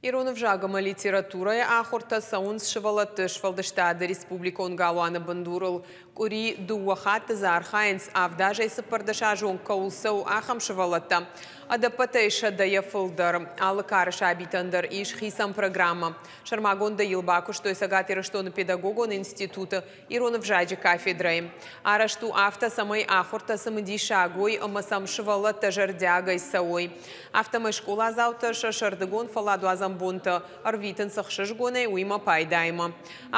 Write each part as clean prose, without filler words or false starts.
Ирон ӕвзаг ӕмӕ литературӕйы ахуыртӕ цӕуынц Сывӕллӕтты сфӕлдыстады республикон галуаны бындурыл. Къуыри дыууӕ хатты дзы архайынц, 7 азӕй 14 азы онг кӕуыл цӕуы, ахӕм сывӕллӕттӕ. Ӕдӕппӕтӕй 100-йӕ фылдӕр. Алы кары сабитӕн дӕр ис хицӕн программӕ. Сӕрмагондӕй йыл бакуыстой Цӕгат Ирыстоны педагогон институты ирон ӕвзаджы кафедрӕйы. Арӕзт у афтӕ, цӕмӕй ахуыртӕ цымыдисаг уой ӕмӕ сӕм сывӕллӕттӕ зӕрдиагӕй цӕуой. Афтӕмӕй скъоладзаутӕ сӕ сӕрдыгон фӕлладуадзӕн бонтӕ ӕрвитынц ӕхсызгонӕй, уыимӕ пайдаимӕ.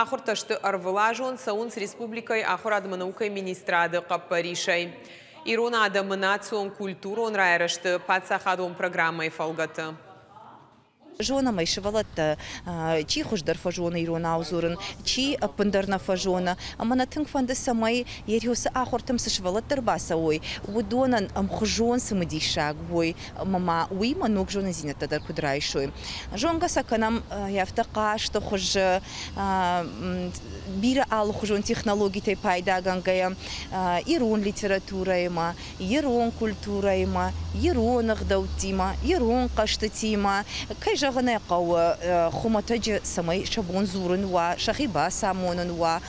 Ахуыртӕ сты ӕрвылазон, цӕуынц республикӕйы ахуырад ӕмӕ наукӕйы министрады хъӕппӕрисӕй. Ирон адӕмы национ-культурон райрӕзты паддзахадон программӕйы фӕлгӕты. Зонӕм ӕй, сывӕллӕттӕ чи хуыздӕр фӕзоны иронау дзурын, чи ӕппындӕр нӕ фӕзоны. Ӕмӕ нӕ тынг фӕнды, цӕмӕй Ериосы ахуыртӕм цы сывӕллӕттӕ ӕрбацӕуой, уыдонӕн ӕмхуызон цымыдисаг уой ӕмӕ ма уыимӕ ног зонындзинӕдтӕ дӕр куыд райсой. Зонгӕ сӕ кӕнӕм афтӕ хъазты хуызы, бирӕ алыхуызон технологитӕй пайдагӕнгӕйӕ, ирон литературӕимӕ, ирон культурӕимӕ, ирон ӕгъдӕуттимӕ, ирон хъӕзтытимӕ. Кӕй зӕгъын ӕй хъӕуы, хуымӕтӕджы цӕмӕй сӕ бон дзурын уа, сӕхи бацамонын уа.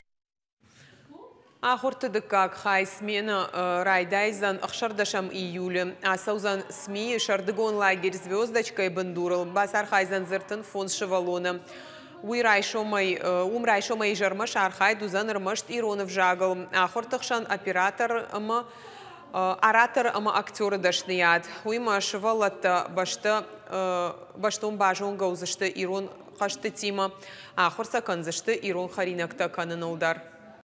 Ахуырты дыккаг хай сменӕ райдайдзӕн 16 июлы. Ацӕудзӕн СМИ-йы сӕрдыгон лагерь «Звездочка»-йы бындурыл. Бацархайдзӕн дзы 35 сывӕллоны. Уый райсомӕй, уым райсомӕй изӕрмӕ сӕ архайд уыдзӕн ӕрмӕст ирон ӕвзагыл. Ахуырты хсӕн оператор ӕмӕ оратор ӕмӕ актеры дӕсныйад. Уыимӕ сывӕллӕттӕ бӕстӕ бӕстон базонгӕ уыдзысты ирон хъӕзтытимӕ. Ахуыр сӕ кӕндзысты ирон хӕринӕгтӕ кӕныныл дӕр.